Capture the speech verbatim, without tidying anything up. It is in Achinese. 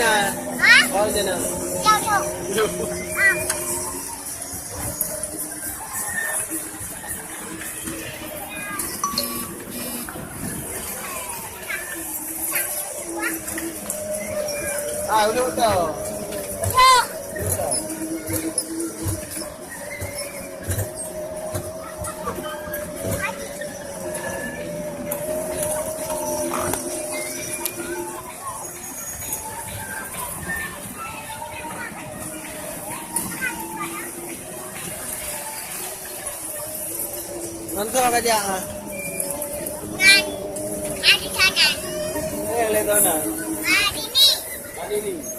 Hah? Oh, sana. Jauh, jauh. Ah, udah, udah. Nonton ka jak ah. Ngan. Ada sana. Eh, lihat sana. Ada ni. Ada ni.